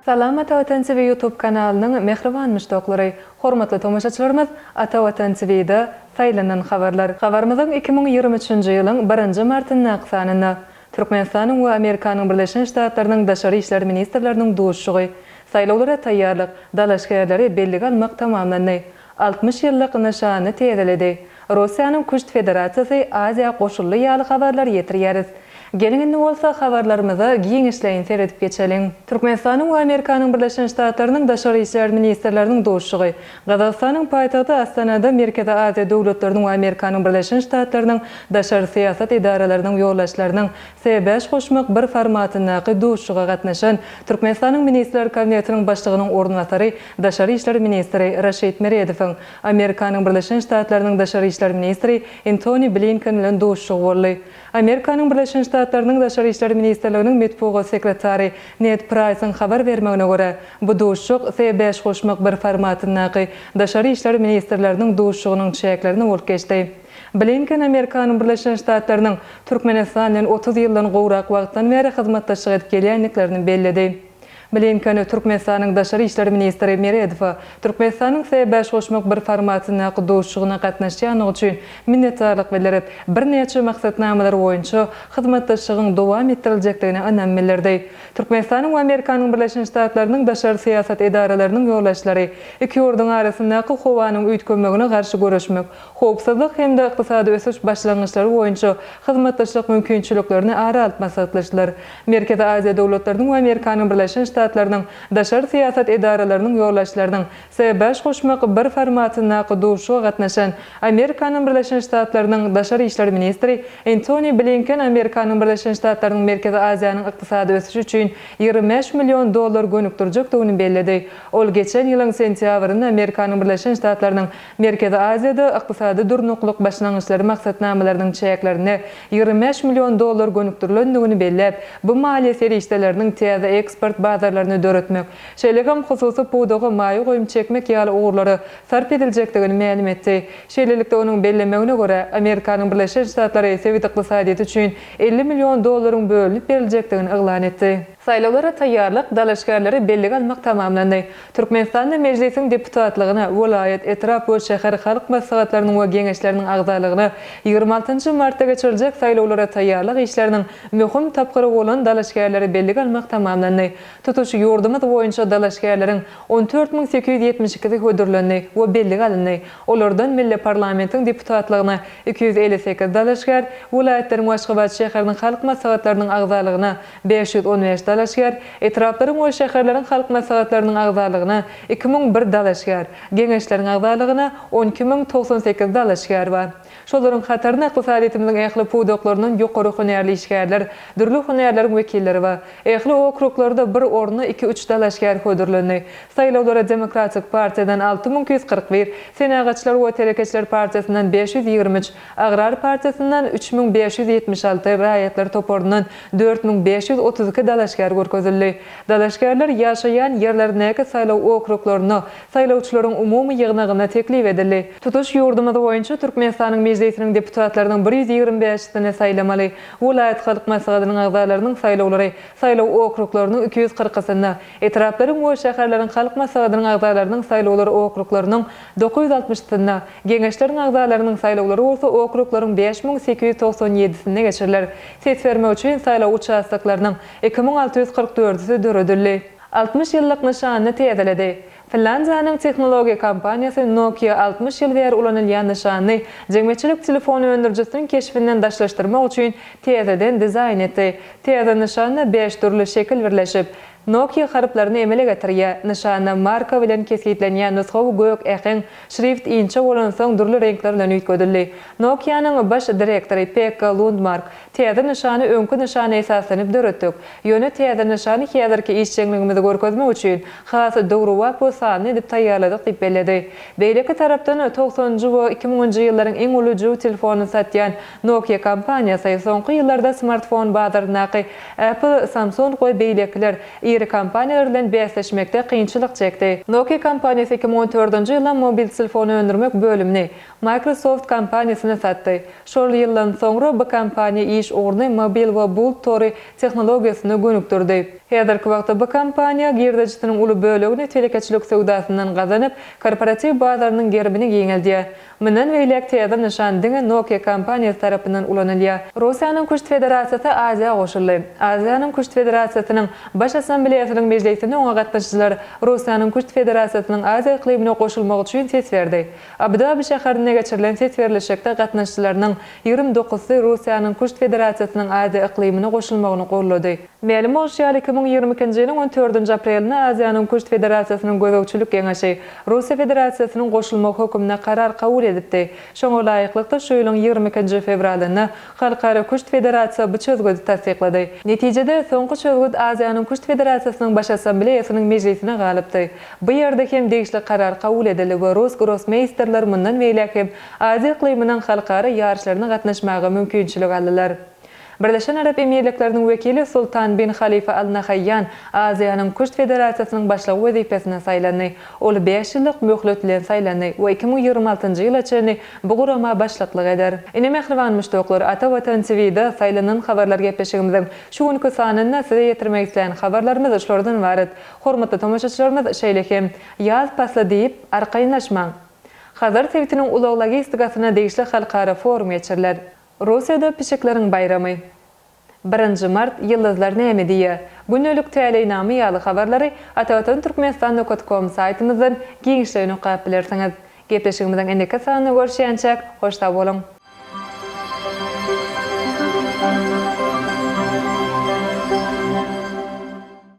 Salam Ata Watan TV YouTube kanalynyň mähriban muşdaklary! Hormatly tomaşaçylarymyz Ata Watan TV-da Saýlanan habarlar. Habarymyzyň 2023-nji ýylyň birinji martyndaky sanynda Türkmenistanyň we Amerikanyň Birleşen Ştatlarynyň Daşary işler ministrleriniň duşuşygy, saýlawlara taýýarlyk, dalaşgärleri bellige almak tamamlandy. 60 ýyllyk nyşanyny täzeledi. Russiýanyň Küşt federasiýasy Aziýa goşuldy ýaly habarlary ýetirýäris. Geliň indi bolsa habarlarymyza giňişleýin seredip geçeliň. Türkmenistanyň we Amerikanyň Birleşen Ştatlarynyň Daşary işler ministrleriniň duşuşygy Gazagystanyň paýtagty Astanada Merkezi Aziýa döwletleriniň we Amerikanyň Birleşen Ştatlarynyň daşary syýasat edaralarynyň ýolbaşçylarynyň S bäş goşmak bir formatyndaky duşuşyga gatnaşan Türkmenistanyň Ministrler Kabinetiniň Başlygynyň orunbasary, daşary işler ministri Raşid Meredowyň Amerikanyň Birleşen Ştatlarynyň daşary işler ministri Entoni Blinken bilen duşuşygy boldy. Amerikanyň Birleşen Ştatlarynyň Daşary işler ministrliginiň metbugat sekretary Ned Praýsyň habar bermegine görä, bu duşuşyk S bäş goşmak bir formatyndaky daşary işler ministrleriniň duşuşygynyň çäklerinde bolup geçdi. Blinken Amerikanyň Birleşen Ştatlarynyň Türkmenistan bilen 30 ýyldan gowrak wagtdan bäri hyzmatdaşlyk edip gelýändiklerini belledi. Blinken Türkmenistanyň daşary işler ministri Meredowa Türkmenistanyň S bäş goşmak bir formatyndaky duşuşygyna gatnaşýandygy üçin minnetdarlyk bildirip, birnäçe maksatnamalar boýunça hyzmatdaşlygyň dowam etdiriljekdigine ynam bildirdi. Türkmenistanyň we Amerikanyň Birleşen Ştatlarynyň daşary syýasat edaralarynyň ýolbaşçylary iki ýurduň arasyndaky howanyň üýtgemegine garşy göreşmek, howpsuzlyk hem-de ykdysady ösüş başlangyçlary boýunça hyzmatdaşlyk mümkinçiliklerini ara alyp maslahatlaşdylar. Merkezi Aziýa döwletleriniň we Amerikanyň Birleşen Ştatlarynyň daşary syýasat edaralarynyň ýolbaşçylarynyň S bäş goşmak bir formatyndaky duşuşyga gatnaşan Amerikanyň Birleşen Ştatlarynyň daşary işler ministri Entoni Blinken Amerikanyň Birleşen Ştatlarynyň Merkezi Aziýanyň ykdysady ösüşi üçin 25 million dollar gönükdirjekdigini belledi. Ol geçen ýylyň sentýabrynda Amerikanyň Birleşen Ştatlarynyň Merkezi Aziýada ykdysady durnuklyk başlangyçlary maksatnamalarynyň çäklerinde 25 million dollar gönükdirilendigini belläp, bu maliýe serişdeleriniň täze eksport bazarlaryny döretmek, şeýle hem hususy pudaga maýa goýum çekmek ýaly ugurlara sarp ediljekdigini mälim etdi. Şeýlelikde, onuň bellemegine görä, Amerikanyň Birleşen Ştatlary sebit ykdysadyýeti üçin 50 million dollaryň bölünip beriljekdigini yglan etdi. Saýlawlara taýýarlyk, dalaşgärleri bellige almak tamamlandy. Türkmenistanda Mejlisiň deputatlygyna, welaýat, etrap we şäher halk maslahatlarynyň we geňeşleriniň agzalygyna 26 nji martda geçiriljek saýlawlara taýýarlyk işleriniň möhüm tapgyry bolan dalaşgärleri bellige almak tamamlandy. Tutuş ýurdumyz boýunça dalaşgärleriň 14 872-si hödürlendi we bellige alyndy. Olardan milli parlamentiň deputatlygyna 258 dalaşgär, welaýatlaryň we Aşgabat şäheriniň halk maslahatlarynyň agzalygyna 515 dalaşgär, etraplaryň we şäherleriň halk maslahatlarynyň agzalygyna 2001 dalaşgär, Geňeşleriň agzalygyna 12 098 dalaşgär bar. Şolaryň hatarynda ykdysadyýetimiziň ähli pudaklaryndan ýokary hünärli işgärler, dürli hünärleriň wekilleri bar. Ähli okruglarda bir orna iki-üç dalaşgär hödürlendi. Saýlawlara Demokratik partiýadan 6241, Senagatçylar we telekeçiler partiýasyndan 523, Agrar partiýasyndan 3576, Raýatlar toparyndan 4532 dalaşgär görkezildi. Dalaşgärler ýaşaýan ýerlerindäki saýlaw okruglarynda saýlawçylaryň umumy ýygnagyna teklip edildi. Tutuş ýurdumyz boýunça Türkmenistanyň Mejlisiniň deputatlarynyň 125-sini saýlamaly. Welaýat halk maslahatynyň agzalarynyň saýlawlary saýlaw okruglarynyň 240-ysynda, etraplaryň we şäherleriň halk maslahatynyň agzalarynyň saýlawlary okruglarynyň 960-synda, Geňeşleriň agzalarynyň saýlawlary bolsa okruglaryň 5897-sinde geçiriler. Ses bermek üçin saýlaw uçastoklarynyň 2644-üsi döredildi. 60 ýyllyk nyşanyny täzeledi. Finlýandiýanyň tehnologiýa kompaniýasy Nokia 60 ýyl bäri ulanylýan nyşanyny jemgyýetçilik telefon öndürijisiniň keşbinden daşlaşdyrmak üçin täzeden dizaýn etdi. Täze nyşanda bäş dürli şekil birleşip, Nokia harplaryny emele getirýär. Nyşanda marka bilen kesgitlenýän nusgawy gök äheň, şrift inçe bolansoň dürli reňkler bilen üýtgedildi. Nokia-nyň baş direktory Pekka Lundmark, Täze nyşany öňki nyşana esaslanyp döretdik. Ýöne täze nyşany häzirki işjeňligimizi görkezmek üçin has döwrebap we sanly edip taýýarladyk diýip belledi. Beýleki tarapdan, togsanynjy we iki müňünji ýyllaryň iň uly jübi telefonyny satýan Nokia kompaniýasy soňky ýyllarda smartfon bazaryndaky Apple, Samsung we beýlekiler. Iri kompaniýalar bilen bäsleşmekde kynçylyk çekdi. Nokia kompaniýasy 2014-nji ýylda mobil telefon öndürmek bölümini Microsoft kompaniýasyna satdy. Şol ýyldan soňra bu kompaniýa iş ugruny mobil we bulut tory tehnologiýasyna gönükdirdi. Häzirki wagtda bu kompaniýa girdejisiniň uly bölegini telekeçilik söwdasyndan gazanyp, korporatiw bazarynyň gerimini giňeldýär. Mundan beýläk täze nyşan diňe Nokia kompaniýasy tarapyndan ulanylýar. Russiýanyň Küşt federasiýasy Aziýa goşuldy. Aziýanyň Küşt federasiýasynyň Baş Assambleýasynyň mejlisinde oňa gatnaşyjylar Russiýanyň Küşt federasiýasynyň Aziýa yklymyna goşulmagy üçin ses berdi. Abu-Dabi şäherinde geçirilen ses berlişikde gatnaşyjylarynyň 29-sy Russiýanyň Küşt federasiýasynyň Aziýa yklymyna goşulmagyny gollady. Mälim bolşy ýaly, 2022-nji ýylyň on dördünji aprelinde Aziýanyň Küşt federasiýasynyň Gözegçilik geňeşi Russiýa Federasiýasynyň goşulmagy höküminde karar kabul edipdi. Şoňa laýyklykda, şu ýylyň 22-nji fewralynda Halkara Küşt federasiýa bu çözgüdi tassyklady. Netijede, soňky çözgüt Aziýanyň Küşt federasiýasynyň Baş Assambleýasynyň mejlisine galypdy. Bu ýerde hem degişli karar kabul edildi we rus grossmeýsterler mundan beýläk hem Aziýa yklymynyň halkara ýaryşlaryna gatnaşmaga mümkinçilik aldylar. Birleşen Arap Emirlikleriniň wekili Sultan bin Halifa Al Nahaýýan Aziýanyň Küşt federasiýasynyň başlygy wezipesine saýlandy. Ol bäş ýyllyk möhlet bilen saýlandy we 2026-njy ýyla çenli bu gurama başlyklyk eder. Ine mähriban muşdaklar, Ata Watan TV-de Saýlanan habarlar gepleşigimiziň şu günki sanynda size ýetirmek islän habarlarymyz şulardan ybarat. Hormatly tomaşaçylarymyz, şeýle hem, Ýaz pasly diýip, arkaýynlaşmaň! Hazar sebitiniň ulag logistikasyna degişli halkara forum geçiriler. Russiýada pişikleriň baýramy. Birinji mart, Ýyldyzlar näme diýýär? Gündelik täleýnama ýaly habarlary Atavatan Türkmenistan nokat kom saýtymyzdan giňişleýin okap bilersiňiz. Gepleşigimiziň indiki sanynda görüşýänçäk, hoş sag boluň!